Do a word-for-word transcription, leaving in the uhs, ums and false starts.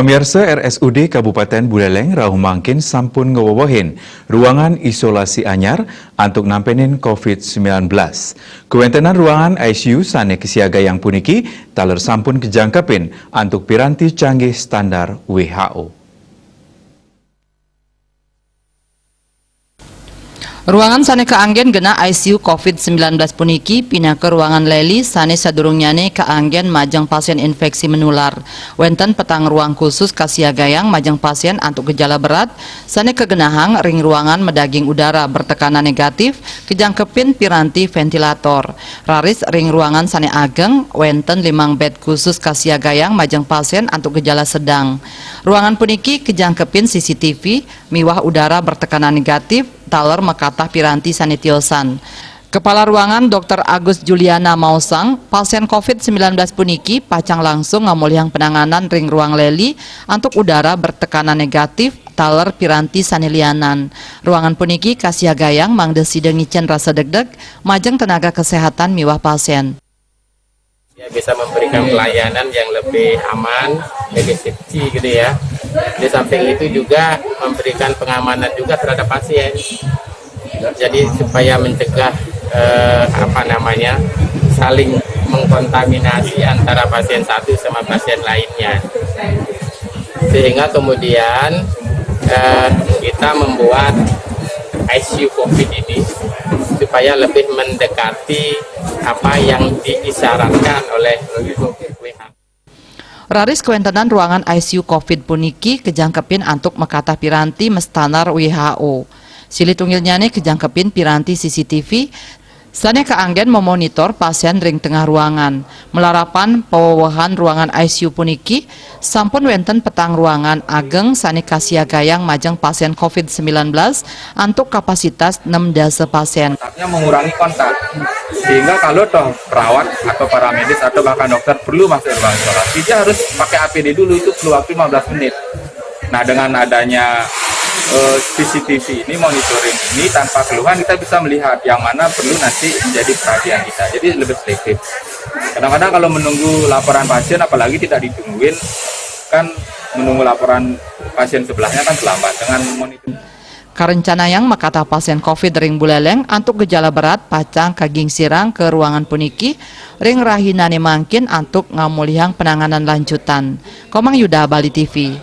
Pemirsa, R S U D Kabupaten Buleleng rauh mangkin sampun ngewewehin ruangan isolasi anyar antuk nampenin covid sembilan belas. Kewéntenan ruangan I C U sané kesiagayang puniki taler sampun kejangkepin antuk piranti canggih standar W H O. Ruangan sané kaanggén genah I C U covid sembilan belas puniki pinaka ruangan leli sané sadurungnyané kaanggén majeng pasién inféksi menular. Wénten petang ruang khusus kasiagayang majeng pasién antuk gejala berat sané kagenahang ring ruangan madaging udara bertekanan negatif, kejangkepin piranti ventilator. Raris ring ruangan sané ageng, wénten limang bed khusus kasiagayang majeng pasién antuk gejala sedang. Ruangan puniki kejangkepin C C T V, miwah udara bertekanan negatif, taler makatah piranti sané tiosan. Kepala ruangan, Dokter Agus Juliana maosang, pasién covid sembilan belas puniki pacang langsung ngamolihang penanganan ring ruang leli antuk udara bertekanan negatif, taler piranti sané lianan. Ruangan puniki kasiagayang mangda sida ngicén rasa degdeg majeng tenaga kesehatan miwah pasién. Ya, bisa memberikan pelayanan yang lebih aman, lebih safety gitu ya. Di samping itu juga memberikan pengamanan juga terhadap pasien. Jadi supaya mencegah eh, apa namanya, saling mengkontaminasi antara pasien satu sama pasien lainnya. Sehingga kemudian eh, kita membuat I C U covid ini supaya lebih mendekati apa yang diisyaratkan oleh W H O. Raris kawéntenan ruangan I C U covid puniki kajangkepin antuk makatah piranti mastantar W H O. Silih tunggilnyané kajangkepin piranti C C T V sané kaanggén mamonitor pasién ring tengah ruangan. Malarapan pawewehan ruangan I C U puniki, sampun wénten petang ruangan ageng sané kasiagayang majeng pasién covid sembilan belas antuk kapasitas nem dasa pasién. Artinya mengurangi kontak. Sehingga kalau toh perawat atau paramedis atau bahkan dokter perlu masuk ruang isolasi, dia harus pakai A P D dulu, itu perlu waktu lima belas menit. Nah, dengan adanya eh, C C T V ini, monitoring ini, tanpa keluhan kita bisa melihat yang mana perlu nanti menjadi perhatian kita. Jadi lebih selektif. Kadang-kadang kalau menunggu laporan pasien, apalagi tidak ditungguin, kan menunggu laporan pasien sebelahnya kan terlambat. Dengan monitor Karencanayang makatah pasién covid ring Buleleng antuk gejala berat pacang kagingsirang ka ruangan puniki ring rahinané mangkin antuk ngamolihang penanganan lanjutan. Komang Yuda, Bali T V.